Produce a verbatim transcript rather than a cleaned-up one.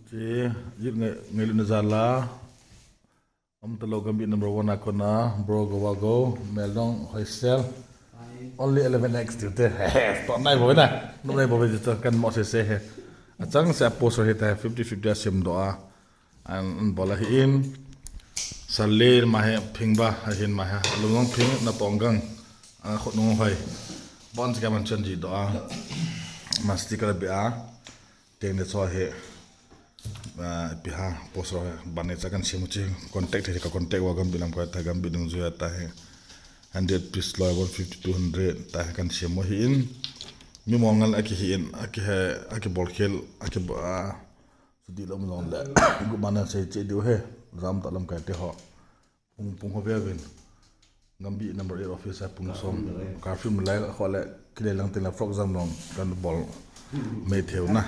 Che, youth ngai, ngailutna jal a. Umtalo Gambih number one a kona, bro go wa go, Meldong Hoisel. Only eleven X tiu te. He, he, to nai bou na. Numei bou ve ti to kan mo se se he. Achang se a poster hi ta fifty fifty a sim doh a. An, an bol ahi in. Salil ma he phing ba, ahin ma he. Lungong phing na tonggang. A khut nung hoi. Bon se ka man chan ji doh a. Ma sticker be a. Teng le cho he. Ah, pi ha, post ro he, ban ne cha kan siam u chi, contact he, ka contact wa Gambih lam ka ta, Gambih dungjuia ta he. Hundred piece loi, one fifty, two hundred ta he kan siam u hi in. Mi mol ngal a ki hi in, a ki he, a ki bol khel, a ki ba, a, sudi lam jong le. Gu man na sei che diu he, jam ta lam ka te ho. Pung, pung ho ve vin. Gambih number eight office a pung som. Curfew malai, kho le, kile lang tin la frog jam long, kan bol. Mei theu na.